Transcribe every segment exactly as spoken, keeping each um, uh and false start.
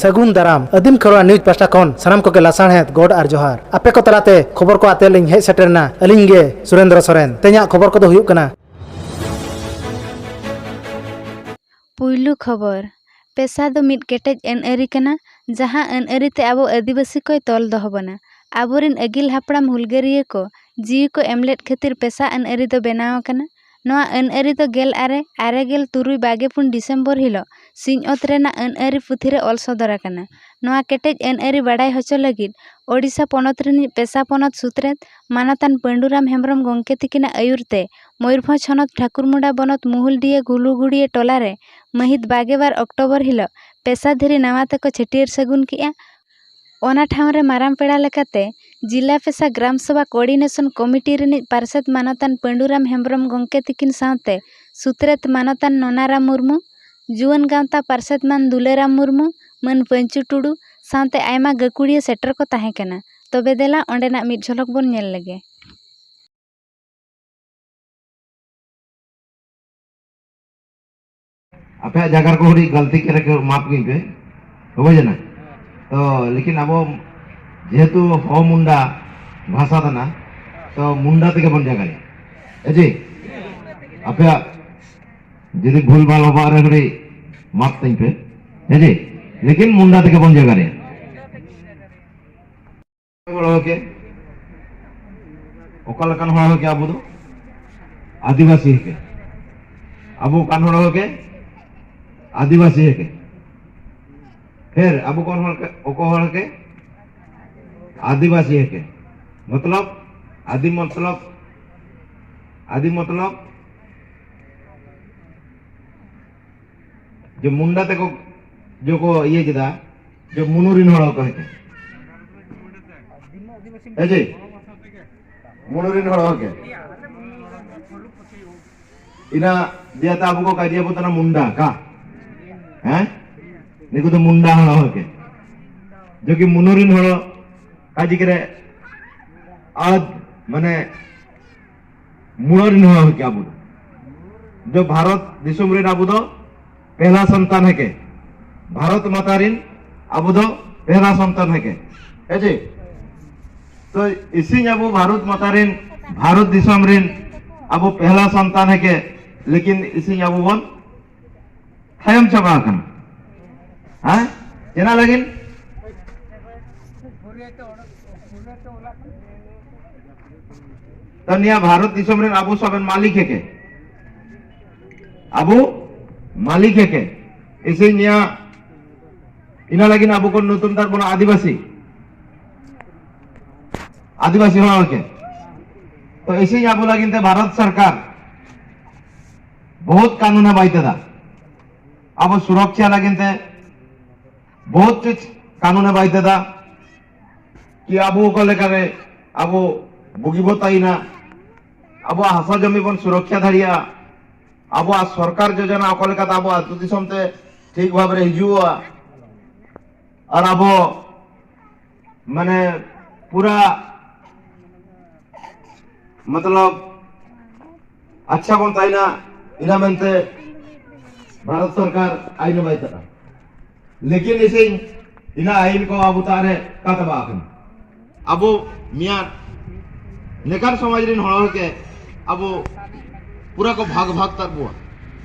ᱥᱟᱹᱜᱩᱱ ᱫᱟᱨᱟᱢ᱾ ᱟᱹᱫᱤᱢ ᱠᱷᱮᱨᱣᱟᱲ ᱱᱤᱭᱩᱡᱽ ᱯᱟᱦᱴᱟ ᱠᱷᱚᱱ ᱥᱟᱱᱟᱢ ᱠᱚᱜᱮ ᱞᱟᱥᱟᱲᱦᱮᱫ ᱜᱚᱰ ᱟᱨ ᱡᱚᱦᱟᱨ᱾ ᱟᱯᱮ ᱠᱚ ᱛᱟᱞᱟᱛᱮ ᱠᱷᱚᱵᱚᱨ ᱠᱚ ᱟᱛᱮ ᱞᱤᱧ ᱦᱮᱡ ᱥᱮᱴᱮᱨ ᱮᱱᱟ ᱟᱹᱞᱤᱧ ᱜᱮ ᱥᱩᱨᱮᱱᱫᱨᱚ ᱥᱚᱨᱮᱱ᱾ ᱛᱮᱦᱮᱧᱟᱜ ᱠᱷᱚᱵᱚᱨ ᱠᱚᱫᱚ ᱦᱩᱭᱩᱜ ᱠᱟᱱᱟ᱾ ᱯᱩᱭᱞᱩ ᱠᱷᱚᱵᱚᱨ, ᱯᱮᱥᱟ ᱫᱚ ᱢᱤᱫ ᱠᱮᱴᱮᱡ ᱟᱹᱱ ᱟᱹᱨᱤ ᱠᱟᱱᱟ, ᱡᱟᱦᱟᱸ ᱟᱹᱱ ᱟᱹᱨᱤ ᱛᱮ ᱟᱵᱚ ᱟᱹᱫᱤᱵᱟᱹᱥᱤ ᱠᱚᱭ ᱛᱚᱞ ᱫᱚᱦᱚ ᱵᱚᱱᱟ᱾ ᱟᱵᱚᱨᱤᱱ ᱟᱹᱜᱤᱞ ᱦᱟᱯᱲᱟᱢ ᱦᱩᱞᱜᱟᱹᱨᱤᱭᱟᱹ ᱠᱚ ᱡᱤᱣᱤ ᱠᱚ ᱮᱢ ᱞᱮᱫ ᱠᱷᱟᱹᱛᱤᱨ ᱯᱮᱥᱟ ᱟᱹᱱ ᱟᱹᱨᱤ ᱫᱚ ᱵᱮᱱᱟᱣ ᱟᱠᱟᱱᱟ᱾ ᱱᱚᱣᱟ ᱟᱹᱱ ᱟᱹᱨᱤ ᱫᱚ ᱜᱮᱞ ᱟᱨᱮ ᱟᱨᱮ ᱜᱮᱞ ᱛᱩᱨᱩᱭ ᱵᱟᱜᱮ ᱯᱩᱱ ᱰᱤᱥᱮᱢᱵᱚᱨ ᱦᱤᱞᱚᱜ ᱥᱤᱧᱚᱛ ᱨᱮᱱᱟᱜ ᱟᱹᱱ ᱟᱹᱨᱤ ᱯᱩᱛᱷᱤ ᱨᱮ ᱚᱞ ᱥᱚᱫᱚᱨ ᱟᱠᱟᱱᱟ᱾ ᱱᱚᱣᱟ ᱠᱮᱴᱮᱡ ᱟᱹᱱ ᱟᱹᱨᱤ ᱵᱟᱰᱟᱭ ᱦᱚᱪᱚ ᱞᱟᱹᱜᱤᱫ ᱳᱰᱤᱥᱟ ᱯᱚᱱᱚᱛ ᱨᱤᱱᱤᱡ ᱯᱮᱥᱟ ᱯᱚᱱᱚᱛ ᱥᱩᱛᱨᱮᱛ ᱢᱟᱱᱚᱛᱟᱱ ᱯᱟᱹᱰᱩᱨᱟᱢ ᱦᱮᱢᱵᱽᱨᱚᱢ ᱜᱚᱢᱠᱮ ᱛᱤᱠᱤᱱᱟᱜ ᱟᱹᱭᱩᱨ ᱛᱮ ᱢᱚᱭᱩᱨᱵᱷᱚᱸᱡᱽ ᱦᱚᱱᱚᱛ ᱴᱷᱟᱹᱠᱩᱨᱢᱩᱰᱟ ᱵᱚᱱᱚᱛ ᱢᱩᱦᱩᱞᱰᱤᱭᱟᱹ ᱜᱩᱞᱩᱜᱩᱲᱤᱭᱟᱹ ᱴᱚᱞᱟ ᱨᱮ ᱢᱟᱹᱦᱤᱛ ᱵᱟᱜᱮ ᱵᱟᱨ ᱚᱠᱴᱳᱵᱚᱨ ᱦᱤᱞᱚᱜ ᱯᱮᱥᱟ ᱫᱷᱤᱨᱤ ᱱᱟᱣᱟ ᱛᱮᱠᱚ ᱪᱷᱟᱹᱴᱭᱟᱹᱨ ᱥᱟᱹᱜᱩᱱ ᱠᱮᱜᱼᱟ᱾ ᱚᱱᱟ ᱴᱷᱟᱶ ᱨᱮ ᱢᱟᱨᱟᱝ ᱯᱮᱲᱟ ᱞᱮᱠᱟᱛᱮ ᱡᱤᱞᱟ ᱯᱮᱥᱟ ᱜᱨᱟᱢ ᱥᱚᱵᱷᱟ ᱠᱳᱚᱨᱰᱤᱱᱮᱥᱚᱱ ᱠᱚᱢᱤᱴᱤ ᱨᱤᱱᱤᱡ ᱯᱟᱨᱥᱮᱛ ᱢᱟᱱᱚᱛᱟᱱ ᱯᱟᱹᱰᱩᱨᱟᱢ ᱦᱮᱢᱵᱽᱨᱚᱢ ᱜᱚᱢᱠᱮ ᱛᱤᱠᱤᱱ ᱥᱟᱶᱛᱮ ᱥᱩᱛᱨᱮᱛ ᱢᱟᱱᱚᱛᱟᱱ ᱱᱚᱱᱟᱨᱟᱢ ᱢᱩᱨᱢᱩ, ᱡᱩᱣᱟᱹᱱ ᱜᱟᱶᱛᱟ ᱯᱟᱨᱥᱮᱛ ᱢᱟᱱ ᱫᱩᱞᱟᱹᱨᱟᱢ ᱢᱩᱨᱢᱩ, ᱢᱟᱹᱱ ᱯᱟᱹᱧᱪᱩ ᱴᱩᱰᱩ ᱥᱟᱶᱛᱮ ᱟᱭᱢᱟ ᱜᱟᱹᱠᱷᱩᱲᱤᱭᱟᱹ ᱥᱮᱴᱮᱨ ᱠᱚ ᱛᱟᱦᱮᱸ ᱠᱟᱱᱟ᱾ ᱛᱚᱵᱮ ᱫᱮᱞᱟ ᱚᱸᱰᱮᱱᱟᱜ ᱢᱤᱫ ᱡᱷᱚᱞᱚᱠ ᱵᱚᱱ ᱧᱮᱞ ᱞᱮᱜᱮ᱾ ᱟᱯᱮᱭᱟᱜ ᱡᱟᱭᱜᱟ ᱨᱮᱠᱚ ᱦᱩᱰᱤᱧ ᱜᱟᱞᱛᱤ ᱠᱮᱫ ᱨᱮᱠᱚ ᱢᱟᱯ ᱜᱤᱧ ᱯᱮ, ᱵᱩᱡᱷᱟᱹᱣ ᱮᱱᱟ? ᱛᱚ ᱞᱮᱠᱤᱱ ᱟᱵᱚ ᱡᱮᱦᱮᱛᱩ ᱦᱚ ᱢᱩᱱᱰᱟ ᱵᱷᱟᱥᱟ ᱠᱟᱱᱟ, ᱛᱚ ᱢᱩᱱᱰᱟ ᱛᱮᱜᱮ ᱵᱚᱱ ᱡᱟᱭᱜᱟᱭᱟ᱾ ᱦᱮᱸ ᱡᱮ? ᱟᱯᱮᱭᱟᱜ ᱡᱩᱫᱤ ᱵᱷᱩᱞ ᱵᱷᱟᱞ ᱦᱚᱵᱟᱜ ᱨᱮ ᱦᱩᱰᱤᱧ ᱢᱟᱯ ᱛᱤᱧ ᱯᱮ, ᱦᱮᱸ ᱡᱮ? ᱞᱮᱠᱤᱱ ᱢᱩᱱᱰᱟ ᱛᱮᱜᱮ ᱵᱚᱱ ᱡᱟᱭᱜᱟᱭᱟ᱾ ᱦᱚᱲ ᱦᱚᱸ ᱠᱮ? ᱚᱠᱟ ᱞᱮᱠᱟᱱ ᱦᱚᱲ ᱦᱚᱸ ᱠᱮ ᱟᱵᱚ ᱫᱚ? ᱟᱹᱫᱤᱵᱟᱹᱥᱤ ᱦᱚᱸ ᱠᱮ? ᱟᱵᱚ ᱠᱟᱱ ᱦᱚᱲ ᱦᱚᱸ ᱠᱮ? ᱟᱹᱫᱤᱵᱟᱹᱥᱤ ᱦᱚᱸ ᱠᱮ? ᱯᱷᱤᱨ ᱟᱵᱚ ᱠᱚᱱ ᱦᱚᱲ ᱠᱮ? ᱚᱠᱚ ᱦᱚᱲ ᱠᱮ? ᱟᱹᱫᱤᱵᱟᱹᱥᱤ ᱦᱚᱸ ᱠᱮ? ᱢᱚᱛᱞᱚᱵ, ᱟᱹᱫᱤ ᱢᱚᱛᱞᱚᱵ, ᱟᱹᱫᱤ ᱢᱚᱛᱞᱚᱵ, ᱡᱮ ᱢᱩᱱᱰᱟ ᱛᱮᱠᱚ ᱡᱮ ᱠᱚ ᱤᱭᱟᱹ ᱠᱮᱫᱟ, ᱡᱮ ᱢᱩᱱᱩ ᱨᱤᱱ ᱦᱚᱲ ᱦᱚᱸᱠᱚ ᱦᱮᱡ ᱮᱱᱟ᱾ ᱦᱮᱸ ᱡᱮ? ᱢᱩᱱᱩ ᱨᱤᱱ ᱦᱚᱲ ᱦᱚᱸ ᱠᱮ? ᱤᱱᱟ ᱫᱤᱭᱟ ᱛᱟ ᱟᱵᱚ ᱠᱚ ᱠᱟᱡᱤᱭᱟ ᱵᱚ ᱛᱟᱱᱟ ᱢᱩᱱᱰᱟ ᱠᱟ? ᱦᱮᱸ? ᱱᱤᱠᱩ ᱫᱚ ᱢᱩᱱᱰᱟ ᱦᱚᱲ ᱦᱚᱸ ᱠᱮ? ᱡᱚ ᱠᱤ ᱢᱩᱱᱩ ᱨᱤᱱ ᱦᱚᱲ ᱠᱟᱡᱤ ᱠᱮ ᱨᱮ ᱟᱫ ᱢᱟᱱᱮ ᱢᱩᱲᱟᱹ ᱨᱤᱱ ᱦᱚᱲ ᱦᱚᱸ ᱠᱮ ᱟᱵᱚ ᱫᱚ᱾ ᱡᱚ ᱵᱷᱟᱨᱚᱛ ᱫᱤᱥᱚᱢ ᱨᱤᱱ ᱟᱵᱚ ᱫᱚ ᱯᱮᱦᱞᱟ ᱥᱚᱱᱛᱟᱱ ᱦᱮᱸ ᱠᱮ? ᱵᱷᱟᱨᱚᱛ ᱢᱟᱛᱟ ᱨᱤᱱ ᱟᱵᱚ ᱫᱚ ᱯᱮᱦᱞᱟ ᱥᱚᱱᱛᱟᱱ ᱦᱮᱠᱮ, ᱦᱮᱸ ᱪᱮ? ᱛᱚ ᱤᱥᱤᱧ ᱟᱵᱚ ᱵᱷᱟᱨᱚᱛ ᱢᱟᱛᱟ ᱨᱮᱱ, ᱵᱷᱟᱨᱚᱛ ᱫᱤᱥᱚᱢ ᱨᱮᱱ ᱟᱵᱚ ᱯᱮᱦᱞᱟ ᱥᱚᱱᱛᱟᱱ ᱦᱮᱠᱮ, ᱞᱮᱠᱤᱱ ᱤᱥᱤᱧ ᱟᱵᱚ ᱵᱚᱱ ᱛᱟᱭᱚᱢ ᱪᱟᱵᱟ ᱟᱠᱟᱱᱟ᱾ ᱦᱮᱸ, ᱪᱮᱫᱟᱜ ᱞᱟᱹᱜᱤᱫ? ᱛᱚ ᱱᱤᱭᱟᱹ ᱵᱷᱟᱨᱚᱛ ᱫᱤᱥᱚᱢ ᱨᱮᱱ ᱟᱵᱚ ᱥᱚᱵᱮᱱ ᱢᱟᱹᱞᱤᱠ ᱦᱮᱠᱮ, ᱟᱵᱚ ᱢᱟᱹᱞᱤᱠ ᱦᱮᱠᱮ, ᱤᱥᱤᱧ ᱱᱤᱭᱟᱹ ᱤᱱᱟ ᱞᱟᱹᱜᱤᱫ ᱟᱵᱚ ᱠᱚ ᱧᱩᱛᱩᱢ ᱛᱟᱨ ᱵᱚᱱᱟ ᱟᱹᱫᱤᱵᱟᱹᱥᱤ, ᱟᱹᱫᱤᱵᱟᱹᱥᱤ ᱦᱚᱲ ᱦᱚᱲ ᱠᱮ᱾ ᱛᱚ ᱤᱥᱤᱧ ᱟᱵᱚ ᱞᱟᱹᱜᱤᱫ ᱛᱮ ᱵᱷᱟᱨᱚᱛ ᱥᱚᱨᱠᱟᱨ ᱵᱚᱦᱩᱛ ᱠᱟᱹᱱᱩᱱ ᱮ ᱵᱟᱭ ᱛᱮᱫᱟ᱾ ᱟᱵᱚ ᱥᱩᱨᱚᱠᱷᱟ ᱞᱟᱹᱜᱤᱫ ᱛᱮ ᱵᱚᱦᱩᱛ ᱠᱤᱪᱷᱩ ᱠᱟᱹᱱᱩᱱ ᱮ ᱵᱟᱭ ᱛᱮᱫᱟ᱾ ᱠᱤ ᱟᱵᱚ ᱚᱠᱟ ᱞᱮᱠᱟᱨᱮ ᱟᱵᱚ ᱵᱩᱜᱤ ᱵᱚ ᱛᱟᱦᱮᱱᱟ, ᱟᱵᱚᱣᱟᱜ ᱦᱟᱥᱟ ᱡᱚᱢᱤ ᱵᱚᱱ ᱥᱩᱨᱚᱠᱷᱟ ᱫᱟᱲᱮᱭᱟᱜᱼᱟ, ᱟᱵᱚᱣᱟᱜ ᱥᱚᱨᱠᱟᱨ ᱡᱳᱡᱚᱱᱟ ᱚᱠᱟ ᱞᱮᱠᱟᱛᱮ ᱟᱵᱚ ᱟᱹᱛᱩ ᱫᱤᱥᱚᱢ ᱛᱮ ᱴᱷᱤᱠ ᱵᱷᱟᱵᱽ ᱨᱮ ᱦᱤᱡᱩᱜᱼᱟ, ᱟᱨ ᱟᱵᱚ ᱢᱟᱱᱮ ᱯᱩᱨᱟ ᱢᱚᱛᱞᱚᱵ ᱟᱪᱪᱷᱟ ᱵᱚᱱ ᱛᱟᱦᱮᱱᱟ, ᱤᱱᱟ ᱢᱮᱱᱛᱮ ᱵᱷᱟᱨᱚᱛ ᱥᱚᱨᱠᱟᱨ ᱟᱭᱤᱱ ᱮ ᱵᱟᱭ ᱛᱟᱠᱟ᱾ ᱞᱮᱠᱤᱱ ᱤᱥᱤᱧ ᱤᱱᱟ ᱟᱭᱤᱱ ᱠᱚ ᱟᱵᱚ ᱛᱟᱨᱮ ᱠᱟᱛᱵᱟ ᱟᱠᱟᱱᱟ᱾ ᱟᱵᱚ ᱢᱤᱭᱟᱱ ᱱᱮᱠᱟᱨ ᱥᱚᱢᱟᱡᱽ ᱨᱤᱱ ᱦᱚᱲ ᱦᱚᱲ ᱠᱮ ᱟᱵᱚ ᱯᱩᱨᱟ ᱠᱚ ᱵᱷᱟᱜᱽ ᱵᱷᱟᱜᱽ ᱛᱟᱨ ᱵᱚᱣᱟ᱾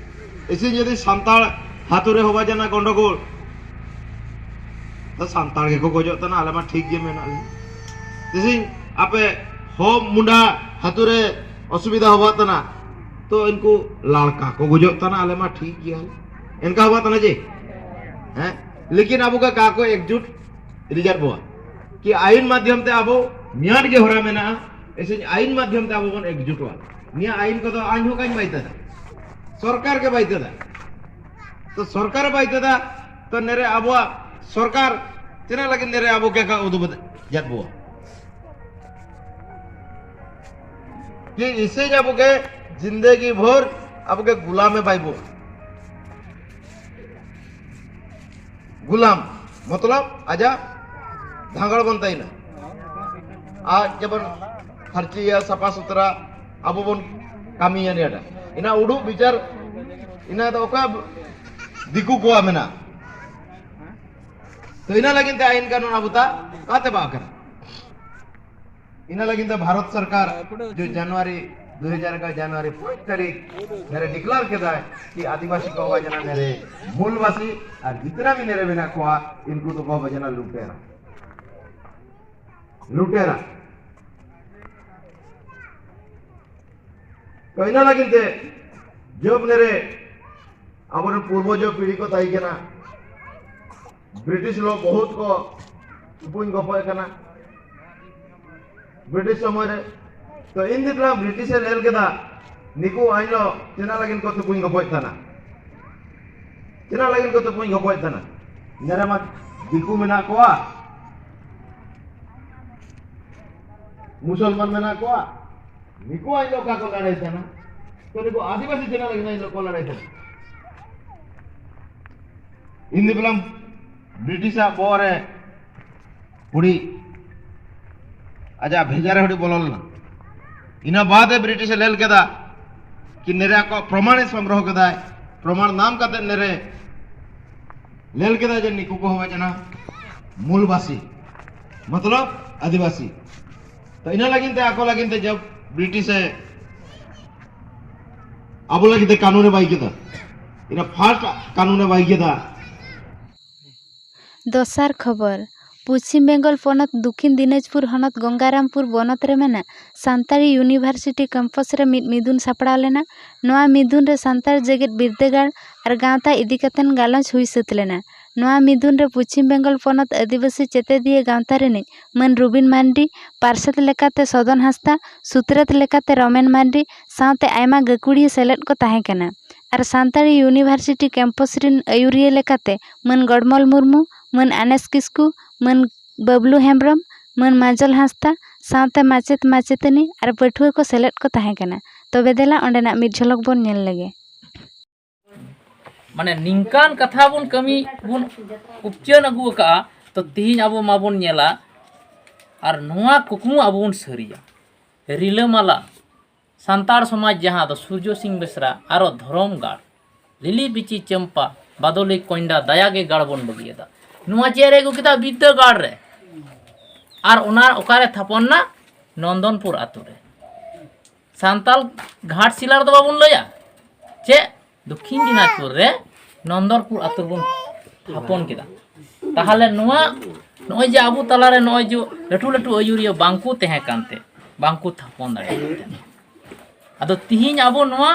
ᱤᱥᱤᱧ ᱡᱩᱫᱤ ᱥᱟᱱᱛᱟᱲ ᱦᱟᱛᱩ ᱨᱮ ᱦᱚᱵᱟ ᱡᱟᱱᱟ ᱜᱚᱱᱰᱚᱜᱳᱞ, ᱛᱚ ᱥᱟᱱᱛᱟᱲ ᱜᱮᱠᱚ ᱜᱚᱡᱚᱜ ᱛᱟᱱᱟ, ᱟᱞᱮ ᱢᱟ ᱴᱷᱤᱠ ᱜᱮ ᱢᱮᱱᱟᱜ ᱞᱮ᱾ ᱤᱥᱤᱧ ᱟᱯᱮ ᱦᱚ ᱢᱩᱱᱰᱟ ᱦᱟᱛᱩ ᱨᱮ ᱚᱥᱩᱵᱤᱫᱷᱟ ᱦᱚᱵᱟ ᱛᱟᱱᱟ, ᱛᱚ ᱩᱱᱠᱩ ᱞᱟᱲᱠᱟ ᱠᱚ ᱜᱚᱡᱚᱜ ᱛᱟᱱᱟ, ᱟᱞᱮ ᱢᱟ ᱴᱷᱤᱠ ᱜᱮᱭᱟ᱾ ᱮᱱᱠᱟ ᱦᱚᱵᱟ ᱛᱟᱱᱟ ᱡᱮ, ᱦᱮᱸ, ᱞᱮᱠᱤᱱ ᱟᱵᱚ ᱠᱟ ᱠᱟ ᱠᱚ ᱮᱠᱡᱩᱴ ᱨᱤᱡᱟᱨ ᱵᱚᱣᱟ ᱠᱤ ᱟᱭᱤᱱ ᱢᱟᱫᱷᱭᱚᱢ ᱛᱮ ᱟᱵᱚ ᱢᱤᱭᱟᱴ ᱜᱮ ᱦᱚᱨᱟ ᱢᱮᱱᱟᱜᱼᱟ, ᱮᱥᱮ ᱟᱭᱤᱱ ᱢᱟᱫᱷᱭᱚᱢ ᱛᱮ ᱟᱵᱚ ᱵᱚᱱ ᱮᱠᱡᱩᱴᱚᱜᱼᱟ᱾ ᱱᱤᱭᱟᱹ ᱟᱭᱤᱱ ᱠᱚᱫᱚ ᱟᱧ ᱦᱚᱸ ᱠᱟᱧ ᱵᱟᱭ ᱛᱮᱫᱟ, ᱥᱚᱨᱠᱟᱨ ᱜᱮ ᱵᱟᱭ ᱛᱮᱫᱟ᱾ ᱛᱚ ᱥᱚᱨᱠᱟᱨ ᱵᱟᱭ ᱛᱮᱫᱟ, ᱛᱚ ᱱᱮᱨᱮ ᱟᱵᱚᱣᱟᱜ ᱥᱚᱨᱠᱟᱨ ᱛᱤᱱᱟᱹᱜ ᱞᱟᱹᱜᱤᱫ ᱱᱮᱨᱮ ᱟᱵᱚ ᱠᱮ ᱠᱟ ᱩᱫᱩᱜ ᱡᱟᱛ ᱵᱚᱣᱟ ᱠᱤ ᱤᱥᱮ ᱟᱵᱚ ᱜᱮ ᱡᱤᱱᱫᱮᱜᱤ ᱵᱷᱳᱨ ᱟᱵᱚ ᱜᱮ ᱜᱩᱞᱟᱢᱮ ᱵᱟᱭ ᱵᱚ ᱜᱩᱞᱟᱢ, ᱢᱚᱛᱞᱚᱵ ᱟᱡᱟᱜ ᱫᱷᱟᱸᱜᱟᱲ ᱵᱚᱱ ᱛᱟᱦᱮᱱᱟ᱾ ᱟᱨ ᱡᱮᱢᱚᱱ ᱯᱷᱟᱨᱪᱤᱭᱟ, ᱥᱟᱯᱷᱟ ᱥᱩᱛᱨᱟ ᱟᱵᱚ ᱵᱚᱱ ᱠᱟᱹᱢᱤᱭᱟ ᱱᱤᱭᱟᱹᱴᱟ᱾ ᱤᱱᱟ ᱩᱰᱩᱠ ᱵᱤᱪᱟᱨ ᱤᱱᱟ ᱫᱚ ᱚᱠᱟ ᱫᱤᱠᱩ ᱠᱚᱣᱟᱜ ᱢᱮᱱᱟᱜᱼᱟ? ᱛᱚ ᱤᱱᱟᱹ ᱞᱟᱹᱜᱤᱫ ᱛᱮ ᱟᱭᱤᱱ ᱠᱟᱹᱱᱩᱱ ᱟᱵᱚ ᱛᱟ ᱠᱟᱛᱮ ᱵᱟᱝ ᱠᱟᱱᱟ᱾ ᱤᱱᱟᱹ ᱞᱟᱹᱜᱤᱫ ᱛᱮ ᱵᱷᱟᱨᱚᱛ ᱥᱚᱨᱠᱟᱨ ᱡᱚ ᱡᱟᱱᱩᱣᱟᱨᱤ ᱫᱩ ᱦᱟᱡᱟᱨ ᱮᱜᱟᱨᱚ ᱡᱟᱱᱩᱣᱟᱨᱤ ᱯᱟᱸᱪ ᱛᱟᱹᱨᱤᱠᱷ ᱨᱮ ᱰᱤᱠᱞᱮᱭᱟᱨ ᱠᱮᱫᱟᱭ ᱠᱤ ᱟᱹᱫᱤᱵᱟᱹᱥᱤ ᱠᱚ ᱦᱚᱸ ᱡᱟᱱᱟ ᱱᱮᱨᱮ ᱢᱩᱞᱵᱟᱹᱥᱤ ᱟᱨ ᱡᱤᱛᱱᱟ ᱵᱷᱤ ᱱᱮᱨᱮ ᱢᱮᱱᱟᱜ ᱠᱚᱣᱟ, ᱤᱱᱠᱩ ᱫᱚᱠᱚ ᱦᱚᱸ ᱡᱟᱱᱟ ᱞᱩᱴᱮᱨᱟ᱾ ᱞᱩᱴᱮᱨᱟ᱾ ᱛᱚ ᱤᱱᱟᱹ ᱞᱟᱹᱜᱤᱫ ᱛᱮ ᱡᱚᱵ ᱱᱮᱨᱮ ᱟᱵᱚᱨᱮᱱ ᱯᱩᱨᱵᱚᱡᱚ ᱯᱤᱲᱦᱤ ᱠᱚ ᱛᱟᱦᱮᱸ ᱠᱟᱱᱟ, ᱵᱨᱤᱴᱤᱥ ᱞᱚ ᱵᱚᱦᱩᱛ ᱠᱚ ᱛᱩᱯᱩᱧ ᱜᱚᱯᱚᱡ ᱠᱟᱱᱟ ᱵᱨᱤᱴᱤᱥ ᱥᱚᱢᱚᱭ ᱨᱮ᱾ ᱛᱚ ᱤᱱ ᱫᱤᱱ ᱵᱨᱤᱴᱤᱥ ᱮ ᱧᱮᱞ ᱠᱮᱫᱟ, ᱱᱤᱠᱩ ᱟᱭᱱᱚ ᱪᱮᱱᱟ ᱞᱟᱹᱜᱤᱫ ᱠᱚ ᱛᱩᱯᱩᱧ ᱜᱚᱯᱚᱡ ᱠᱟᱱᱟ, ᱪᱮᱱᱟ ᱞᱟᱹᱜᱤᱫ ᱠᱚ ᱛᱩᱯᱩᱧ ᱜᱚᱯᱚᱡ ᱠᱟᱱᱟ᱾ ᱱᱮᱨᱮ ᱢᱟ ᱫᱤᱠᱩ ᱢᱮᱱᱟᱜ ᱠᱚᱣᱟ, ᱢᱩᱥᱚᱞᱢᱟᱱ ᱢᱮᱱᱟᱜ ᱠᱚᱣᱟ, ᱱᱤᱠᱩ ᱟᱭᱱᱚ ᱚᱠᱟ ᱠᱚ ᱞᱟᱲᱟᱭ ᱠᱟᱱᱟ᱾ ᱛᱚ ᱱᱤᱠᱩ ᱟᱹᱫᱤᱵᱟᱹᱥᱤ ᱪᱮᱱᱟ ᱞᱟᱹᱜᱤᱫ ᱟᱭᱱᱚ ᱠᱚ ᱞᱟᱲᱟᱭ ᱠᱟᱱᱟ᱾ ᱤᱱ ᱫᱤᱱ ᱵᱨᱤᱴᱤᱥᱟᱜ ᱵᱚᱦᱚᱜ ᱨᱮ ᱦᱩᱰᱤ ᱟᱡᱟᱜ ᱵᱷᱮᱡᱟ ᱨᱮ ᱦᱩᱰᱤ ᱵᱚᱞᱚ ᱞᱮᱱᱟ᱾ ᱤᱱᱟᱹ ᱵᱟᱫ ᱮ ᱵᱨᱤᱴᱤᱥ ᱮ ᱞᱮᱞ ᱠᱮᱫᱟ ᱠᱤ ᱱᱮᱨᱮ ᱟᱠᱚᱣᱟᱜ ᱯᱨᱚᱢᱟᱬ ᱮ ᱥᱚᱝᱜᱨᱚᱦᱚ ᱠᱮᱫᱟᱭ᱾ ᱯᱨᱚᱢᱟᱬ ᱱᱟᱢ ᱠᱟᱛᱮ ᱱᱮᱨᱮ ᱞᱮᱞ ᱠᱮᱫᱟ ᱡᱮ ᱱᱤᱠᱩ ᱠᱚ ᱦᱚᱸ ᱠᱟᱱᱟ ᱢᱩᱞᱵᱟᱥᱤ, ᱢᱚᱛᱞᱚᱵ ᱟᱹᱫᱤᱵᱟᱹᱥᱤ᱾ ᱛᱚ ᱤᱱᱟᱹ ᱞᱟᱹᱜᱤᱫ ᱛᱮ ᱟᱠᱚ ᱞᱟᱹᱜᱤᱫ ᱛᱮ ᱡᱚᱵ ᱵᱨᱤᱴᱤᱥ ᱮ ᱟᱵᱚ ᱞᱟᱹᱜᱤᱫ ᱛᱮ ᱠᱟᱹᱱᱩᱱ ᱮ ᱵᱟᱭ ᱠᱮᱫᱟ, ᱤᱱᱟᱹ ᱯᱷᱟᱥᱴ ᱠᱟᱹᱱᱩᱱ ᱮ ᱵᱟᱭ ᱠᱮᱫᱟ᱾ ᱫᱚᱥᱟᱨ ᱠᱷᱚᱵᱚᱨ, ᱯᱚᱪᱷᱤᱢ ᱵᱮᱝᱜᱚᱞ ᱯᱚᱱᱚᱛ ᱫᱚᱠᱷᱤᱱ ᱫᱤᱱᱟᱡᱽᱯᱩᱨ ᱦᱚᱱᱚᱛ ᱜᱚᱝᱜᱟᱨᱟᱢᱯᱩᱨ ᱵᱚᱱᱚᱛ ᱨᱮ ᱢᱮᱱᱟᱜ ᱥᱟᱱᱛᱟᱲᱤ ᱤᱭᱩᱱᱤᱵᱷᱟᱨᱥᱤᱴᱤ ᱠᱮᱢᱯᱟᱥ ᱨᱮ ᱢᱤᱫ ᱢᱤᱫᱩᱱ ᱥᱟᱯᱲᱟᱣ ᱞᱮᱱᱟ᱾ ᱱᱚᱣᱟ ᱢᱤᱫᱩᱱ ᱨᱮ ᱥᱟᱱᱛᱟᱲ ᱡᱮᱜᱮᱛ ᱵᱤᱨᱫᱟᱹᱜᱟᱲ ᱟᱨ ᱜᱟᱶᱛᱟ ᱤᱫᱤ ᱠᱟᱛᱮᱱ ᱜᱟᱞᱚᱪ ᱦᱩᱭ ᱥᱟᱹᱛ ᱞᱮᱱᱟ᱾ ᱱᱚᱣᱟ ᱢᱤᱫᱩᱱ ᱨᱮ ᱯᱚᱪᱷᱤᱢ ᱵᱮᱝᱜᱚᱞ ᱯᱚᱱᱚᱛ ᱟᱹᱫᱤᱵᱟᱹᱥᱤ ᱪᱮᱛᱮᱫᱤᱭᱟᱹ ᱜᱟᱶᱛᱟ ᱨᱤᱱᱤᱡ ᱢᱟᱹᱱ ᱨᱩᱵᱤᱱ ᱢᱟᱱᱰᱤ, ᱯᱟᱨᱥᱮᱛ ᱞᱮᱠᱟᱛᱮ ᱥᱚᱫᱚᱱ ᱦᱟᱸᱥᱫᱟ, ᱥᱩᱛᱨᱮᱛ ᱞᱮᱠᱟᱛᱮ ᱨᱚᱢᱮᱱ ᱢᱟᱱᱰᱤ ᱥᱟᱶᱛᱮ ᱟᱭᱢᱟ ᱜᱟᱹᱠᱷᱩᱲᱤᱭᱟᱹ ᱥᱮᱞᱮᱫ ᱠᱚ ᱛᱟᱦᱮᱸ ᱠᱟᱱᱟ᱾ ᱟᱨ ᱥᱟᱱᱛᱟᱲᱤ ᱤᱭᱩᱱᱤᱵᱷᱟᱨᱥᱤᱴᱤ ᱠᱮᱢᱯᱟᱥ ᱨᱤᱱ ᱟᱹᱭᱩᱨᱤᱭᱟᱹ ᱞᱮᱠᱟᱛᱮ ᱢᱟᱹᱱ ᱜᱚᱰᱢᱚᱞ ᱢᱩᱨᱢᱩ, ᱢᱟᱹᱱ ᱟᱱᱮᱥ ᱠᱤᱥᱠᱩ, ᱢᱟᱹᱱ ᱵᱟᱹᱵᱞᱩ ᱦᱮᱢᱵᱽᱨᱚᱢ, ᱢᱟᱹᱱ ᱢᱟᱡᱚᱞ ᱦᱟᱸᱥᱫᱟ ᱥᱟᱶᱛᱮ ᱢᱟᱪᱮᱛ ᱢᱟᱪᱮᱛᱟᱹᱱᱤ ᱟᱨ ᱯᱟᱹᱴᱷᱩᱣᱟᱹ ᱠᱚ ᱥᱮᱞᱮᱫ ᱠᱚ ᱛᱟᱦᱮᱸ ᱠᱟᱱᱟ᱾ ᱛᱚᱵᱮ ᱫᱮᱞᱟ ᱚᱸᱰᱮᱱᱟᱜ ᱢᱤᱫ ᱡᱷᱚᱞᱚᱠ ᱵᱚᱱ ᱧᱮᱞ ᱞᱮᱜᱮ᱾ ᱢᱟᱱᱮ ᱱᱤᱝᱠᱟᱱ ᱠᱟᱛᱷᱟ ᱵᱚᱱ ᱠᱟᱹᱢᱤ ᱵᱚᱱ ᱩᱯᱪᱟᱹᱱ ᱟᱹᱜᱩ ᱟᱠᱟᱫᱼᱟ, ᱛᱚ ᱛᱤᱦᱤᱧ ᱟᱵᱚ ᱢᱟᱵᱚᱱ ᱧᱮᱞᱟ ᱟᱨ ᱱᱚᱣᱟ ᱠᱩᱠᱢᱩ ᱟᱵᱚ ᱵᱚᱱ ᱥᱟᱹᱨᱤᱭᱟ᱾ ᱨᱤᱞᱟᱹᱢᱟᱞᱟ ᱥᱟᱱᱛᱟᱲ ᱥᱚᱢᱟᱡᱽ ᱡᱟᱦᱟᱸ ᱫᱚ ᱥᱩᱨᱡᱚ ᱥᱤᱝ ᱵᱮᱥᱨᱟ ᱟᱨᱚ ᱫᱷᱚᱨᱚᱢ ᱜᱟᱲ, ᱞᱤᱞᱤ ᱵᱤᱪᱤ ᱪᱟᱢᱯᱟ, ᱵᱟᱫᱚᱞᱤ ᱠᱚᱧᱰᱟ, ᱫᱟᱭᱟ ᱜᱮ ᱜᱟᱲ ᱵᱚᱱ ᱵᱟᱹᱜᱤᱭᱟᱫᱟ᱾ ᱱᱚᱣᱟ ᱪᱮᱫ ᱨᱮ ᱟᱹᱜᱩ ᱠᱮᱫᱟ? ᱵᱤᱨᱫᱟᱹᱜᱟᱲ ᱨᱮ᱾ ᱟᱨ ᱚᱱᱟ ᱚᱠᱟᱨᱮ ᱛᱷᱟᱯᱚᱱ ᱱᱟ? ᱱᱚᱱᱫᱚᱱᱯᱩᱨ ᱟᱛᱳ ᱨᱮ᱾ ᱥᱟᱱᱛᱟᱞ ᱜᱷᱟᱴᱥᱤᱞᱟ ᱨᱮᱫᱚ ᱵᱟᱵᱚᱱ ᱞᱟᱹᱭᱟ᱾ ᱪᱮᱫ? ᱫᱚᱠᱠᱷᱤᱱ ᱫᱤᱱᱟᱡᱽᱯᱩᱨ ᱨᱮ ᱱᱚᱱᱫᱚᱱᱯᱩᱨ ᱟᱛᱳ ᱨᱮᱵᱚᱱ ᱛᱷᱟᱯᱚᱱ ᱠᱮᱫᱟ᱾ ᱛᱟᱦᱚᱞᱮ ᱱᱚᱣᱟ, ᱱᱚᱜᱼᱚᱭ ᱡᱮ ᱟᱵᱚ ᱛᱟᱞᱟᱨᱮ ᱱᱚᱜᱼᱚᱭ ᱡᱮ ᱞᱟᱹᱴᱩ ᱞᱟᱹᱴᱩ ᱟᱹᱭᱩᱨᱤᱭᱟᱹ ᱵᱟᱝᱠᱚ ᱛᱟᱦᱮᱸ ᱠᱟᱱᱛᱮ, ᱵᱟᱝᱠᱚ ᱛᱷᱟᱯᱚᱱ ᱫᱟᱲᱮᱭᱟᱜ ᱠᱟᱱ ᱛᱟᱦᱮᱸ᱾ ᱟᱫᱚ ᱛᱤᱦᱤᱧ ᱟᱵᱚ ᱱᱚᱣᱟ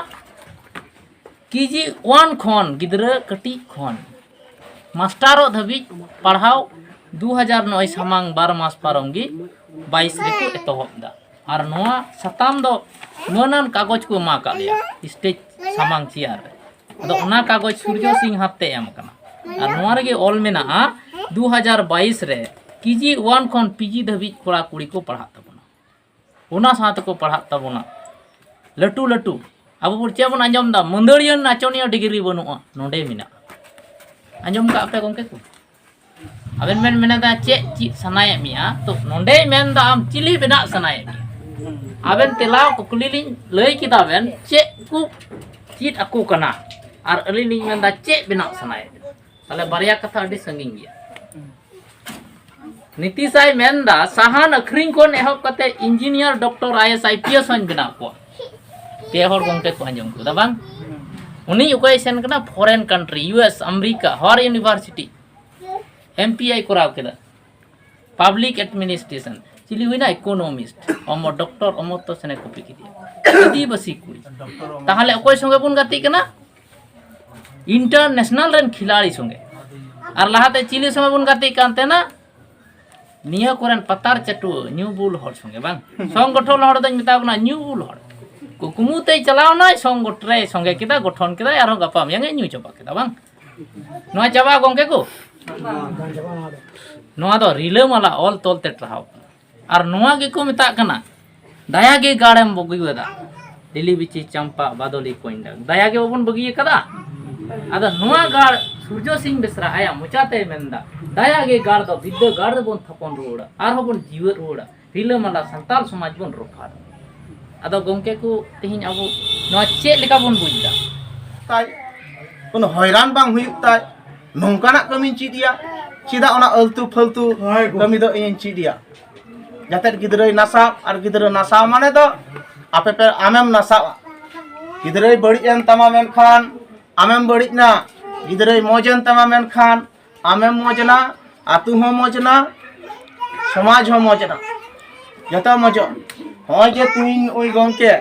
ᱠᱮᱡᱤ ᱳᱣᱟᱱ ᱠᱷᱚᱱ, ᱜᱤᱫᱽᱨᱟᱹ ᱠᱟᱹᱴᱤᱡ ᱠᱷᱚᱱ ᱢᱟᱥᱴᱟᱨᱚᱜ ᱫᱷᱟᱹᱵᱤᱡ ᱯᱟᱲᱦᱟᱣ ᱫᱩ ᱦᱟᱡᱟᱨ ᱱᱚᱭ ᱥᱟᱢᱟᱝ ᱵᱟᱨ ᱢᱟᱥ ᱯᱟᱨᱚᱢ ᱜᱮ ᱵᱟᱭᱤᱥ ᱨᱮᱠᱚ ᱮᱛᱚᱦᱚᱵ ᱮᱫᱟ᱾ ᱟᱨ ᱱᱚᱣᱟ ᱥᱟᱛᱟᱢ ᱫᱚ ᱢᱟᱹᱱᱟᱱ ᱠᱟᱜᱚᱡᱽ ᱠᱚ ᱮᱢᱟ ᱟᱠᱟᱫ ᱞᱮᱭᱟ, ᱥᱴᱮᱡᱽ ᱥᱟᱢᱟᱝ ᱪᱮᱭᱟᱨ ᱨᱮ᱾ ᱟᱫᱚ ᱚᱱᱟ ᱠᱟᱜᱚᱡᱽ ᱥᱩᱨᱡᱚ ᱥᱤᱝ ᱦᱟᱛ ᱛᱮ ᱮᱢ ᱟᱠᱟᱱᱟ᱾ ᱟᱨ ᱱᱚᱣᱟ ᱨᱮᱜᱮ ᱚᱞ ᱢᱮᱱᱟᱜᱼᱟ, ᱫᱩ ᱦᱟᱡᱟᱨ ᱵᱟᱭᱤᱥ ᱨᱮ ᱠᱮᱡᱤ ᱳᱣᱟᱱ ᱠᱷᱚᱱ ᱯᱤᱡᱤ ᱫᱷᱟᱹᱵᱤᱡ ᱠᱚᱲᱟ ᱠᱩᱲᱤ ᱠᱚ ᱯᱟᱲᱦᱟᱜ ᱛᱟᱵᱚᱱᱟ᱾ ᱚᱱᱟ ᱥᱟᱶ ᱛᱮᱠᱚ ᱯᱟᱲᱦᱟᱜ ᱛᱟᱵᱚᱱᱟ᱾ ᱞᱟᱹᱴᱩ ᱞᱟᱹᱴᱩ ᱟᱵᱚ ᱵᱚᱱ ᱪᱮᱫ ᱵᱚᱱ ᱟᱸᱡᱚᱢ ᱮᱫᱟ, ᱢᱟᱹᱫᱟᱹᱲᱤᱭᱟᱹ ᱱᱟᱪᱚᱱᱤᱭᱟᱹ ᱰᱤᱜᱽᱨᱤ ᱵᱟᱹᱱᱩᱜᱼᱟ, ᱱᱚᱰᱮ ᱢᱮᱱᱟᱜᱼᱟ᱾ ᱟᱸᱡᱚᱢ ᱠᱟᱜ ᱯᱮ ᱜᱚᱢᱠᱮ ᱠᱚ? ᱟᱵᱮᱱ ᱵᱮᱱ ᱢᱮᱱᱮᱫᱟ ᱪᱮᱫ ᱪᱮᱫ ᱥᱟᱱᱟᱭᱮᱫ ᱢᱮᱭᱟ, ᱛᱚ ᱱᱚᱰᱮᱭ ᱢᱮᱱᱫᱟ ᱟᱢ ᱪᱤᱞᱤ ᱵᱮᱱᱟᱜ ᱥᱟᱱᱟᱭᱮᱫ ᱢᱮᱭᱟ᱾ ᱟᱵᱮᱱ ᱛᱮᱞᱟ ᱠᱩᱠᱞᱤ ᱞᱤᱧ ᱞᱟᱹᱭ ᱠᱮᱫᱟ, ᱵᱮᱱ ᱪᱮᱫ ᱠᱚ ᱪᱮᱫ ᱟᱠᱚ ᱠᱟᱱᱟ, ᱟᱨ ᱟᱹᱞᱤᱧ ᱞᱤᱧ ᱢᱮᱱᱫᱟ ᱪᱮᱫ ᱵᱮᱱᱟᱜ ᱥᱟᱱᱟᱭᱮᱫ ᱵᱮᱱᱟ᱾ ᱛᱟᱦᱞᱮ ᱵᱟᱨᱭᱟ ᱠᱟᱛᱷᱟ ᱟᱹᱰᱤ ᱥᱟᱺᱜᱤᱧ ᱜᱮᱭᱟ᱾ ᱱᱤᱛᱤᱥᱟᱭ ᱢᱮᱱᱫᱟ ᱥᱟᱦᱟᱱ ᱟᱹᱠᱷᱨᱤᱧ ᱠᱷᱚᱱ ᱮᱦᱚᱵ ᱠᱟᱛᱮ engineer, doctor, I A S, I P S ᱦᱚᱸᱧ ᱵᱮᱱᱟᱣ ᱠᱚᱣᱟ᱾ ᱯᱮ ᱦᱚᱲ ᱜᱚᱢᱠᱮ ᱠᱚ ᱟᱸᱡᱚᱢ ᱠᱮᱫᱟ ᱵᱟᱝ? ᱩᱱᱤ ᱚᱠᱚᱭ ᱥᱮᱱ ᱠᱟᱱᱟ? Foreign country, U S, America, ᱦᱚᱨ ᱤᱭᱩᱱᱤᱵᱷᱟᱨᱥᱤᱴᱤ, ᱮᱢ ᱯᱤ ᱟᱭ ᱠᱚᱨᱟᱣ ᱠᱮᱫᱟ, ᱯᱟᱵᱽᱞᱤᱠ ᱮᱰᱢᱤᱱᱤᱥᱴᱨᱮᱥᱚᱱ᱾ ᱪᱤᱞᱤ ᱦᱩᱭᱱᱟ? ᱤᱠᱳᱱᱚᱢᱤᱥᱴ᱾ ᱚᱢᱚᱨ, ᱰᱚᱠᱴᱚᱨ ᱚᱢᱚᱨᱛᱚ ᱥᱮᱱ ᱮ ᱠᱚᱯᱤ ᱠᱮᱫᱮᱭᱟ, ᱟᱹᱫᱤᱵᱟᱹᱥᱤ ᱠᱩᱲᱤ᱾ ᱛᱟᱦᱚᱞᱮ ᱚᱠᱚᱭ ᱥᱚᱸᱜᱮ ᱵᱚᱱ ᱜᱟᱛᱮᱜ ᱠᱟᱱᱟ? ᱤᱱᱴᱟᱨᱱᱮᱥᱱᱟᱞ ᱨᱮᱱ ᱠᱷᱤᱞᱟᱲᱤ ᱥᱚᱸᱜᱮ᱾ ᱟᱨ ᱞᱟᱦᱟᱛᱮ ᱪᱤᱞᱤ ᱥᱚᱸᱜᱮ ᱵᱚᱱ ᱜᱟᱛᱮᱜ ᱠᱟᱱ ᱛᱟᱦᱮᱱᱟ? ᱱᱤᱭᱟᱹ ᱠᱚᱨᱮᱱ ᱯᱟᱛᱟᱨ ᱪᱟᱹᱴᱩᱣᱟᱹ, ᱧᱩ ᱵᱩᱞ ᱦᱚᱲ ᱥᱚᱸᱜᱮ, ᱵᱟᱝ? ᱥᱚᱝᱜᱚᱴᱷᱚᱱ ᱦᱚᱲ ᱫᱚᱧ ᱢᱮᱛᱟ ᱠᱚ ᱠᱟᱱᱟ ᱧᱩ ᱵᱩᱞ ᱦᱚᱲ᱾ ᱠᱩᱠᱢᱩ ᱛᱮᱭ ᱪᱟᱞᱟᱣ ᱱᱟᱭ, ᱥᱚᱝᱜᱚᱴᱷᱚᱱ ᱨᱮᱭ ᱥᱚᱸᱜᱮ ᱠᱮᱫᱟ, ᱜᱚᱴᱷᱚᱱ ᱠᱮᱫᱟᱭ, ᱟᱨᱦᱚᱸ ᱜᱟᱯᱟ ᱢᱮᱭᱟᱝ ᱮ ᱧᱩ ᱪᱟᱵᱟ ᱠᱮᱫᱟ, ᱵᱟᱝ? ᱱᱚᱣᱟ ᱪᱟᱵᱟᱜᱼᱟ ᱜᱚᱢᱠᱮ ᱠᱚ? ᱱᱚᱣᱟ ᱫᱚ ᱨᱤᱞᱟᱹᱢᱟᱞᱟ ᱚᱞ ᱛᱚᱞ ᱛᱮ ᱴᱟᱨᱦᱟᱣ ᱠᱟᱱᱟ᱾ ᱟᱨ ᱱᱚᱣᱟ ᱜᱮᱠᱚ ᱢᱮᱛᱟᱜ ᱠᱟᱱᱟ ᱫᱟᱭᱟ ᱜᱮ ᱜᱟᱲᱮᱢ ᱵᱟᱹᱜᱤᱭᱟᱫᱟ᱾ ᱰᱤᱞᱤ ᱵᱤᱪᱤ ᱪᱟᱢᱯᱟ ᱵᱟᱫᱚᱞᱤ ᱠᱚᱧ ᱰᱟᱠ᱾ ᱫᱟᱭᱟ ᱜᱮ ᱵᱟᱵᱚᱱ ᱵᱟᱹᱜᱤ ᱟᱠᱟᱫᱟ᱾ ᱟᱫᱚ ᱱᱚᱣᱟ ᱜᱟᱲ ᱥᱩᱨᱡᱚ ᱥᱤᱝ ᱵᱮᱥᱨᱟ ᱟᱭᱟᱜ ᱢᱚᱪᱟᱛᱮᱭ ᱢᱮᱱᱫᱟ, ᱫᱟᱭᱟ ᱜᱮ ᱜᱟᱲ ᱫᱚ ᱵᱤᱫᱽᱫᱟᱹᱜᱟᱲ ᱨᱮᱵᱚᱱ ᱛᱷᱟᱯᱚᱱ ᱨᱩᱣᱟᱹᱲᱟ, ᱟᱨᱦᱚᱸ ᱵᱚᱱ ᱡᱤᱣᱮᱫ ᱨᱩᱣᱟᱹᱲᱟ᱾ ᱨᱤᱞᱟᱹᱢᱟᱞᱟ ᱥᱟᱱᱛᱟᱞ ᱥᱚᱢᱟᱡᱽ ᱵᱚᱱ ᱨᱚᱯᱷᱟ᱾ ᱟᱫᱚ ᱜᱚᱢᱠᱮ ᱠᱚ, ᱛᱮᱦᱮᱧ ᱟᱵᱚ ᱱᱚᱣᱟ ᱪᱮᱫ ᱞᱮᱠᱟ ᱵᱚᱱ ᱵᱩᱡᱽ ᱮᱫᱟ? ᱛᱟᱭ ᱠᱳᱱᱳ ᱦᱚᱭᱨᱟᱱ ᱵᱟᱝ ᱦᱩᱭᱩᱜ ᱛᱟᱭ, ᱱᱚᱝᱠᱟᱱᱟᱜ ᱠᱟᱹᱢᱤᱧ ᱪᱮᱫ ᱮᱭᱟ᱾ ᱪᱮᱫᱟᱜ ᱚᱱᱟ ᱟᱹᱞᱛᱩ ᱯᱷᱟᱹᱞᱛᱩ ᱦᱳᱭ ᱜᱚ᱾ ᱠᱟᱹᱢᱤ ᱫᱚ ᱤᱧᱤᱧ ᱪᱮᱫ ᱮᱭᱟ? ᱡᱟᱛᱮ ᱜᱤᱫᱽᱨᱟᱹᱭ ᱱᱟᱥᱟᱜ, ᱟᱨ ᱜᱤᱫᱽᱨᱟᱹ ᱱᱟᱥᱟᱣ ᱢᱟᱱᱮ ᱫᱚ ᱟᱯᱮ ᱯᱮ, ᱟᱢᱮᱢ ᱱᱟᱥᱟᱜᱼᱟ᱾ ᱜᱤᱫᱽᱨᱟᱹᱭ ᱵᱟᱹᱲᱤᱡ ᱮᱱ ᱛᱟᱢᱟ ᱢᱮᱱᱠᱷᱟᱱ ᱟᱢᱮᱢ ᱵᱟᱹᱲᱤᱡ ᱮᱱᱟ, ᱜᱤᱫᱽᱨᱟᱹᱭ ᱢᱚᱡᱽ ᱮᱱ ᱛᱟᱢᱟ ᱢᱮᱱᱠᱷᱟᱱ ᱟᱢᱮᱢ ᱢᱚᱡᱽ ᱮᱱᱟ, ᱟᱹᱛᱩ ᱦᱚᱸ ᱢᱚᱡᱽ ᱮᱱᱟ, ᱥᱚᱢᱟᱡᱽ ᱦᱚᱸ ᱢᱚᱡᱽ ᱮᱱᱟ, ᱡᱚᱛᱚ ᱢᱚᱡᱚᱜ᱾ ᱱᱚᱜᱼᱚᱭ ᱡᱮ ᱛᱤᱦᱤᱧ ᱱᱩᱭ ᱜᱚᱢᱠᱮ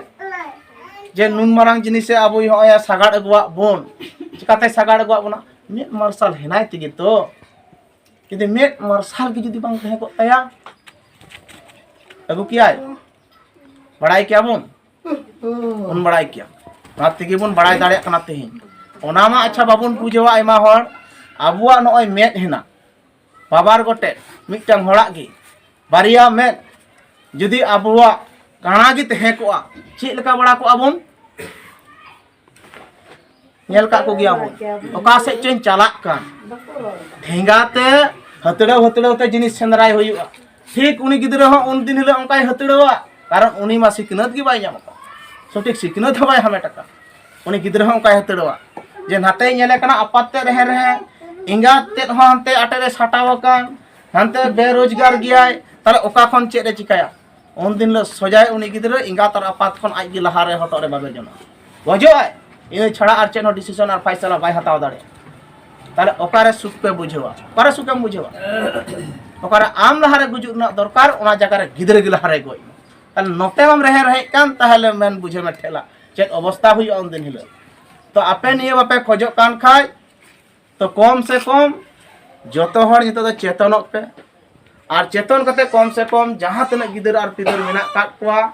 ᱡᱮ ᱱᱩᱱ ᱢᱟᱨᱟᱝ ᱡᱤᱱᱤᱥᱮ ᱟᱵᱚᱭ ᱦᱚᱸᱜᱼᱚᱭ ᱥᱟᱜᱟᱲ ᱟᱹᱜᱩᱣᱟᱜ ᱵᱚᱱ, ᱪᱤᱠᱟᱛᱮ ᱥᱟᱜᱟᱲ ᱟᱹᱜᱩᱣᱟᱜ ᱵᱚᱱᱟ? ᱢᱮᱫ ᱢᱟᱨᱥᱟᱞ ᱦᱮᱱᱟᱭ ᱛᱮᱜᱮ ᱛᱚ᱾ ᱡᱩᱫᱤ ᱢᱮᱫ ᱢᱟᱨᱥᱟᱞ ᱜᱮ ᱡᱩᱫᱤ ᱵᱟᱝ ᱛᱟᱦᱮᱸ ᱠᱚᱜ ᱛᱟᱭᱟ, ᱟᱹᱜᱩ ᱠᱮᱭᱟᱭ? ᱵᱟᱲᱟᱭ ᱠᱮᱭᱟ ᱵᱚᱱ? ᱵᱚᱱ ᱵᱟᱲᱟᱭ ᱠᱮᱭᱟ᱾ ᱚᱱᱟ ᱛᱮᱜᱮ ᱵᱚᱱ ᱵᱟᱲᱟᱭ ᱫᱟᱲᱮᱭᱟᱜ ᱠᱟᱱᱟ ᱛᱮᱦᱮᱧ᱾ ᱚᱱᱟ ᱢᱟ ᱟᱪᱪᱷᱟ ᱵᱟᱵᱚᱱ ᱵᱩᱡᱷᱟᱹᱣᱟ ᱟᱭᱢᱟ ᱦᱚᱲ᱾ ᱟᱵᱚᱣᱟᱜ ᱱᱚᱜᱼᱚᱭ ᱢᱮᱫ ᱦᱮᱱᱟᱜ, ᱵᱟᱵᱟᱨ ᱜᱚᱴᱮᱡ, ᱢᱤᱫᱴᱟᱝ ᱦᱚᱲᱟᱜ ᱜᱮ ᱵᱟᱨᱭᱟ ᱢᱮᱫ᱾ ᱡᱩᱫᱤ ᱟᱵᱚᱣᱟᱜ ᱠᱟᱬᱟ ᱜᱮ ᱛᱟᱦᱮᱸ ᱠᱚᱜᱼᱟ, ᱪᱮᱫ ᱞᱮᱠᱟ ᱵᱟᱲᱟ ᱠᱚᱜᱼᱟ ᱵᱚᱱ? ᱧᱮᱞ ᱠᱟᱜ ᱠᱚᱜᱮᱭᱟ ᱵᱚᱱ, ᱚᱠᱟ ᱥᱮᱫ ᱪᱚᱧ ᱪᱟᱞᱟᱜ ᱠᱟᱱ, ᱴᱷᱮᱸᱜᱟ ᱛᱮ ᱦᱟᱹᱛᱲᱟᱹᱣ ᱦᱟᱹᱛᱲᱟᱹᱣ ᱛᱮ ᱡᱤᱱᱤᱥ ᱥᱮᱸᱫᱽᱨᱟᱭ ᱦᱩᱭᱩᱜᱼᱟ᱾ ᱴᱷᱤᱠ ᱩᱱᱤ ᱜᱤᱫᱽᱨᱟᱹ ᱦᱚᱸ ᱩᱱ ᱫᱤᱱ ᱦᱤᱞᱳᱜ ᱚᱱᱠᱟᱭ ᱦᱟᱹᱛᱲᱟᱹᱣᱟ, ᱠᱟᱨᱚᱱ ᱩᱱᱤ ᱢᱟ ᱥᱤᱠᱷᱱᱟᱹᱛ ᱜᱮ ᱵᱟᱭ ᱧᱟᱢ ᱟᱠᱟᱫ, ᱥᱚᱴᱷᱤᱠ ᱥᱤᱠᱷᱱᱟᱹᱛ ᱦᱚᱸ ᱵᱟᱭ ᱦᱟᱢᱮᱴ ᱟᱠᱟᱫ᱾ ᱩᱱᱤ ᱜᱤᱫᱽᱨᱟᱹ ᱦᱚᱸ ᱚᱱᱠᱟᱭ ᱦᱟᱹᱛᱲᱟᱹᱣᱟ ᱡᱮ ᱱᱟᱛᱮᱭ ᱧᱮᱞᱮ ᱠᱟᱱᱟ ᱟᱯᱟᱛ ᱛᱮᱫ ᱨᱮᱦᱮ ᱨᱮᱦᱮ, ᱮᱸᱜᱟᱛ ᱛᱮᱫ ᱦᱚᱸ ᱦᱟᱱᱛᱮ ᱟᱴᱮ ᱨᱮ ᱥᱟᱴᱟᱣ ᱟᱠᱟᱱ, ᱦᱟᱱᱛᱮ ᱵᱮᱨᱳᱡᱽᱜᱟᱨ ᱜᱮᱭᱟᱭ, ᱛᱟᱦᱞᱮ ᱚᱠᱟ ᱠᱷᱚᱱ ᱪᱮᱫ ᱮ ᱪᱤᱠᱟᱹᱭᱟ? ᱩᱱᱫᱤᱱ ᱦᱤᱞᱳᱜ ᱥᱚᱡᱟᱭ ᱩᱱᱤ ᱜᱤᱫᱽᱨᱟᱹ ᱮᱸᱜᱟᱛ ᱟᱨ ᱟᱯᱟᱛ ᱠᱷᱚᱱ ᱟᱡ ᱜᱮ ᱞᱟᱦᱟᱨᱮ ᱦᱚᱴᱚᱜ ᱨᱮ ᱵᱟᱵᱮᱨ ᱡᱚᱱᱚᱜᱼᱟ, ᱜᱚᱡᱚᱜᱼᱟᱭ᱾ ᱤᱱᱟᱹ ᱪᱷᱟᱲᱟ ᱟᱨ ᱪᱮᱫ ᱦᱚᱸ ᱰᱤᱥᱤᱥᱚᱱ ᱟᱨ ᱯᱷᱟᱭᱥᱟᱞᱟ ᱵᱟᱭ ᱦᱟᱛᱟᱣ ᱫᱟᱲᱮᱭᱟᱜᱼᱟ᱾ ᱛᱟᱦᱞᱮ ᱚᱠᱟᱨᱮ ᱥᱩᱠ ᱯᱮ ᱵᱩᱡᱷᱟᱹᱣᱟ? ᱚᱠᱟᱨᱮ ᱥᱩᱠᱮᱢ ᱵᱩᱡᱷᱟᱹᱣᱟ? ᱚᱠᱟᱨᱮ ᱟᱢ ᱞᱟᱦᱟᱨᱮ ᱜᱩᱡᱩᱜ ᱨᱮᱱᱟᱜ ᱫᱚᱨᱠᱟᱨ, ᱚᱱᱟ ᱡᱟᱭᱜᱟ ᱨᱮ ᱜᱤᱫᱽᱨᱟᱹ ᱜᱮ ᱞᱟᱦᱟᱨᱮ ᱜᱚᱡ ᱮᱱᱟ᱾ ᱛᱟᱦᱞᱮ ᱱᱚᱛᱮ ᱢᱟᱢ ᱨᱮᱦᱮ ᱨᱮᱦᱮᱫ ᱠᱟᱱ, ᱛᱟᱦᱞᱮ ᱢᱮᱱ ᱵᱩᱡᱷᱟᱹᱣ ᱢᱮ ᱴᱷᱮᱞᱟ, ᱪᱮᱫ ᱚᱵᱚᱥᱛᱟ ᱦᱩᱭᱩᱜᱼᱟ ᱩᱱᱫᱤᱱ ᱦᱤᱞᱳᱜ? ᱛᱚ ᱟᱯᱮ ᱱᱤᱭᱟᱹ ᱵᱟᱯᱮ ᱠᱷᱚᱡᱚᱜ ᱠᱟᱱ ᱠᱷᱟᱡ, ᱛᱚ ᱠᱚᱢ ᱥᱮ ᱠᱚᱢ ᱡᱚᱛᱚ ᱦᱚᱲ ᱱᱤᱛᱚᱜ ᱫᱚ ᱪᱮᱛᱚᱱᱚᱜ ᱯᱮ᱾ ᱟᱨ ᱪᱮᱛᱚᱱ ᱠᱟᱛᱮ ᱠᱚᱢ ᱥᱮ ᱠᱚᱢ ᱡᱟᱦᱟᱸ ᱛᱤᱱᱟᱹᱜ ᱜᱤᱫᱟᱹᱨ ᱟᱨ ᱯᱤᱫᱟᱹᱨ ᱢᱮᱱᱟᱜ ᱟᱠᱟᱫ ᱠᱚᱣᱟ,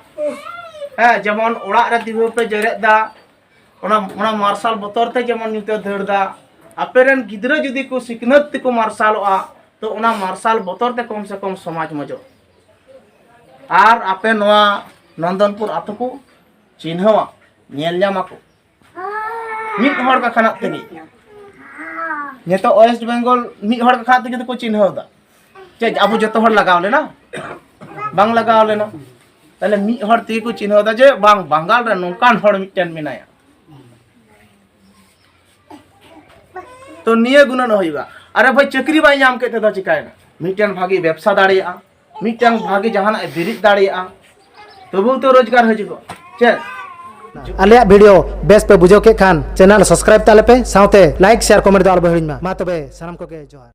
ᱦᱮᱸ, ᱡᱮᱢᱚᱱ ᱚᱲᱟᱜ ᱨᱮ ᱫᱤᱣᱦᱟᱹ ᱯᱮ ᱡᱮᱨᱮᱫ ᱫᱟ, ᱚᱱᱟ, ᱚᱱᱟ ᱢᱟᱨᱥᱟᱞ ᱵᱚᱛᱚᱨ ᱛᱮ ᱡᱮᱢᱚᱱ ᱧᱩᱛᱟᱹ ᱫᱟᱹᱲ ᱫᱟ᱾ ᱟᱯᱮ ᱨᱮᱱ ᱜᱤᱫᱽᱨᱟᱹ ᱡᱩᱫᱤ ᱠᱚ ᱥᱤᱠᱷᱱᱟᱹᱛ ᱛᱮᱠᱚ ᱢᱟᱨᱥᱟᱞᱚᱜᱼᱟ, ᱛᱚ ᱚᱱᱟ ᱢᱟᱨᱥᱟᱞ ᱵᱚᱛᱚᱨ ᱛᱮ ᱠᱚᱢ ᱥᱮ ᱠᱚᱢ ᱥᱚᱢᱟᱡᱽ ᱢᱚᱡᱚᱜ᱾ ᱟᱨ ᱟᱯᱮ ᱱᱚᱣᱟ ᱱᱚᱱᱫᱚᱱᱯᱩᱨ ᱟᱛᱳ ᱠᱚ ᱪᱤᱱᱦᱟᱹᱣᱟ, ᱧᱮᱞ ᱧᱟᱢᱟ ᱠᱚ᱾ ᱢᱤᱫ ᱦᱚᱲ ᱠᱟᱠᱷᱟᱱᱟᱜ ᱛᱮᱜᱮ᱾ ᱱᱤᱛᱚᱜ ᱳᱭᱮᱥᱴ ᱵᱮᱝᱜᱚᱞ ᱢᱤᱫ ᱦᱚᱲ ᱠᱟᱠᱷᱟᱱᱟᱜ ᱛᱮᱜᱮ ᱫᱚᱠᱚ ᱪᱤᱱᱦᱟᱹᱣ ᱮᱫᱟ᱾ ᱪᱮᱫ ᱟᱵᱚ ᱡᱚᱛᱚ ᱦᱚᱲ ᱞᱟᱜᱟᱣ ᱞᱮᱱᱟ? ᱵᱟᱝ ᱞᱟᱜᱟᱣ ᱞᱮᱱᱟ᱾ ᱛᱟᱦᱞᱮ ᱢᱤᱫ ᱦᱚᱲ ᱛᱮᱜᱮ ᱠᱚ ᱪᱤᱱᱦᱟᱹᱣ ᱮᱫᱟ ᱡᱮ ᱵᱟᱝ, ᱵᱟᱝᱜᱟᱞ ᱨᱮ ᱱᱚᱝᱠᱟᱱ ᱦᱚᱲ ᱢᱤᱫᱴᱮᱱ ᱢᱮᱱᱟᱭᱟ᱾ ᱛᱚ ᱱᱤᱭᱟᱹ ᱜᱩᱱᱟᱹᱱ ᱦᱩᱭᱩᱜᱼᱟ᱾ ᱟᱨᱮ ᱵᱷᱟᱭ, ᱪᱟᱹᱠᱨᱤ ᱵᱟᱭ ᱧᱟᱢ ᱠᱮᱫ ᱛᱮᱫᱚ ᱪᱤᱠᱟᱭᱮᱱᱟ? ᱢᱤᱫᱴᱮᱱ ᱵᱷᱟᱜᱤ ᱵᱮᱵᱽᱥᱟ ᱫᱟᱲᱮᱭᱟᱜᱼᱟ, ᱢᱤᱫᱴᱟᱝ ᱵᱷᱟᱜᱤ ᱡᱟᱦᱟᱱᱟᱜ ᱮ ᱵᱮᱨᱮᱫ ᱫᱟᱲᱮᱭᱟᱜᱼᱟ, ᱛᱚᱵᱩ ᱛᱚ ᱨᱳᱡᱽᱜᱟᱨ ᱦᱤᱡᱩᱜᱼᱟ᱾ ᱪᱮᱫ? ᱟᱞᱮᱭᱟᱜ ᱵᱷᱤᱰᱤᱭᱳ ᱵᱮᱥ ᱯᱮ ᱵᱩᱡᱷᱟᱹᱣ ᱠᱮᱫ ᱠᱷᱟᱱ ᱪᱮᱱᱮᱞ ᱥᱟᱵᱥᱠᱨᱟᱭᱤᱵ ᱛᱟᱞᱮ ᱯᱮ, ᱥᱟᱶᱛᱮ ᱞᱟᱭᱤᱠ, ᱥᱮᱭᱟᱨ, ᱠᱚᱢᱮᱱᱴ ᱫᱚ ᱟᱞᱚ ᱯᱮ ᱦᱤᱲᱤᱧ ᱢᱟ᱾ ᱢᱟ ᱛᱚᱵᱮ ᱥᱟᱱᱟᱢ ᱠᱚᱜᱮ ᱡᱚᱦᱟᱨ᱾